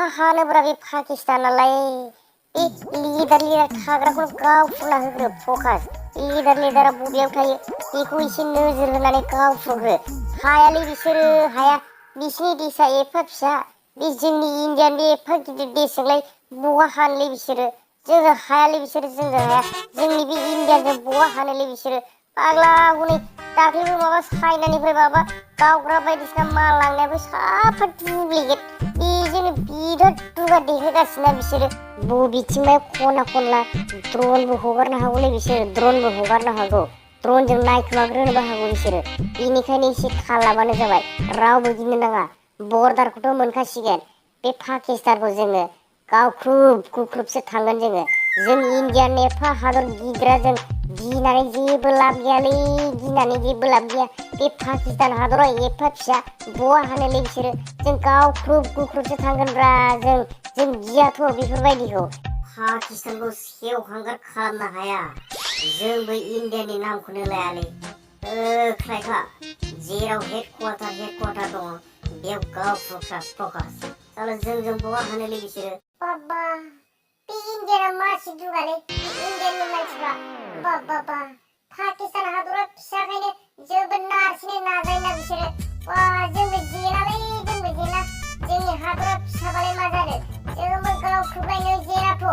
हानोब्रा बे पाकिस्तानालाय बे leader थाग्राखौ गावफुना होग्रो focus लिडारा बबेयाव थायो बेखौ एसे नोजोर होनानै गावफुग्रो हायालै बिसोरो हाया बिसिनि देशा एफा फिसा बे जोंनि इण्डियान बे एफा गिदिर देशजोंलाय बहा हानोलै बिसोरो जोंजों हायालै बिसोरो जोंजों हाया जोंनि बे इण्डियाजों बहा हानोलै बिसोरो पाग्ला हनै दाख्लैबो माबा चाइनानिफ्राय माबा गावग्रा बायदिसिना माल लांनायाबो साफा डुप्लिकेट बेजोंनो बिराद दुगा देखायगासिनो बिसोरो बबेथिंबा खना खनला ड्रनबो हगारनो हागौलै बिसोरो ड्रनबो हगारनो हागौ ड्रनजों नायखोमाग्रोनोबो हागौ बिसोरो बेनिखायनो एसे थाल लाबानो जाबाय रावबो गिनो नाङा बर्डारखौथ' मोनखासिगोन बे पाकिस्तानखौ जोङो गावख्रुबसो थांगोन जों इण्डियान एफा हादर गिदिरा जों गिनानै जेबो लाब गैयालै गिनानै जेबो लाब गैया बे पाकिस्तान हादरा एफा फिसा बहा हानोलै बिसोरो जों गावख्रुबसो थांगोनब्रा जों गियाथ' बेफोरबायदिखौ पाकिस्तानखौ सेवहांगार खालामनो हाया जोंबो इण्डियानि नामखौनो लायालै होख्लायखा जेराव हेडक्वार्टार दङ बेयाव गावख्रुबग्रा फकास साला जों बहा हानोलै बिसोरो बाबा बे इण्डियाना मासि दुगालै इण्डियाननि मानसिफ्रा बाबा पाकिस्तान हादरा फिसाखायनो जोबोद नारसिनो नाजायोना बिसोरो वा जोंबो जेनालै जोंनि हादरा फिसाबालाय मा जादों जोंबो गावख्रुबलायनो जेनाथ'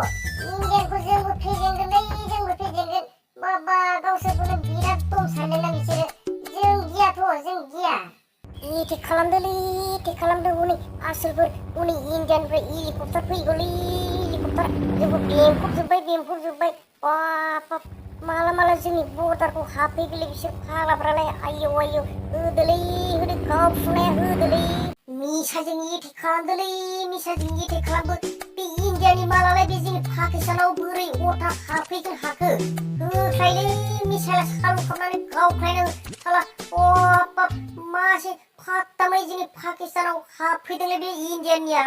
इण्डियानखौ जोंबो फेजेनगोन बाबा गावसोरखौनो बिराद दम सानदोंना बिसोरो जों गिया एटेक खालामदो हनै आसोलफोर हनै इण्डियानिफ्राय हेलिकप्टार फैगौलै हेलिकप्टार जोंखौ बेंफबजोब्बाय बाब माला जोंनि बर्डारखौ हाबफैगोलै बिसोर फाग्लाफ्रालाय आयौ होदोलै गावफुनाया होदोलै मिसाजों एटेक खालामबो बे इण्डियानि मालालाय बे जोंनि पाकिस्तानाव बोरै हथात हाबफैगोन हाखो होख्लायलै मिसाइला सालु खालामनानै गावख्लायनो साला बाब मासे फात्ता मोनै जोंनि पाकिस्तानाव हाबफैदोंलै बे इण्डियानिया